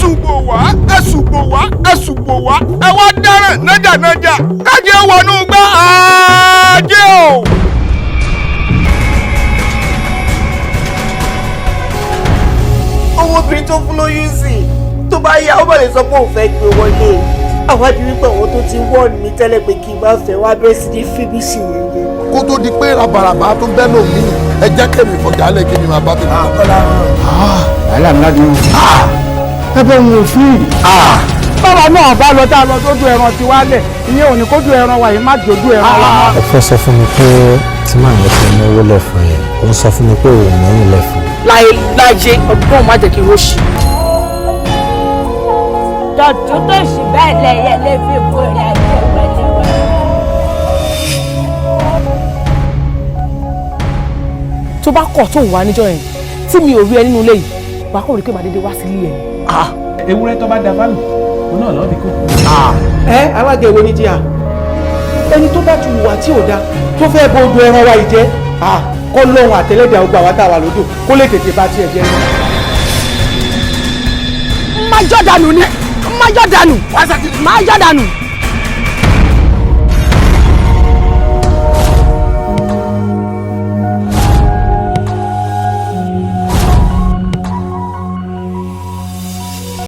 Ẹ̀sùn bò wá, ẹ̀sùn bò wá, ẹ̀sùn bò wá. Ẹ wá dáràn nájànájà kájẹ wọnú gbá ajé o. Ọmọbìnrin tó fún lóyún sí, tó bá yá, ó bá lè sọ pé òun fẹ́ gbé wọlé. Àwádìí wípé àwọn tó ti wọ́ọ̀nù mi tẹ́lẹ̀ pé kí n má fẹ́ wá bẹ́ẹ̀ sí ní fíbí sí yẹn. Kó tó di pé rabaraba tó bẹ́ lòmíì, ẹ jẹ́ kẹ́mi fọ̀jà lẹ̀ kí ni màá bá tèmi. Wàhálà ńlá ni ẹ bẹ wọn òfin. Báwa náà bá lọ tá a lọ dójú ẹran tiwa lẹ̀, ìyẹn ò ní kójú ẹran wa yìí má dojú ẹran wa mọ́. Ẹ fẹ́ sọ fún mi pé tí màá yẹn fi náwó lẹ̀ fún yẹn, ó ń sọ fún mi pé òun mẹ́yìn lẹ̀ fún. Láyé ọgbọ́n, má jẹ́ kí n róṣì. Tọ̀tún tòsì bẹ́ẹ̀ lẹyẹ lè fi kórè ajé wẹlẹwẹlẹ. Tó bá kọ̀ tó wà níjọ́ yẹn tí mi ò rí ẹ nínú ilé yìí, wàá kọ̀ rí pé màá dédé wá sílé ẹ ni. Ewúrẹ́ tó bá da fánù, òun náà lọ́ọ́ fi kó. Ẹ alága ìwé ní jíà, ẹni tó bá ti hùwà tí ò da, tó fẹ́ bo odò ẹran wa yìí jẹ́, kọ́ lóhun àtẹlẹ́dẹ̀ ọgbà wa tá a wà lódò kó lè tètè bá tiẹ̀ jẹ́. Má jọ́ dànù ni, má jọ́ dànù, má jọ́ dànù.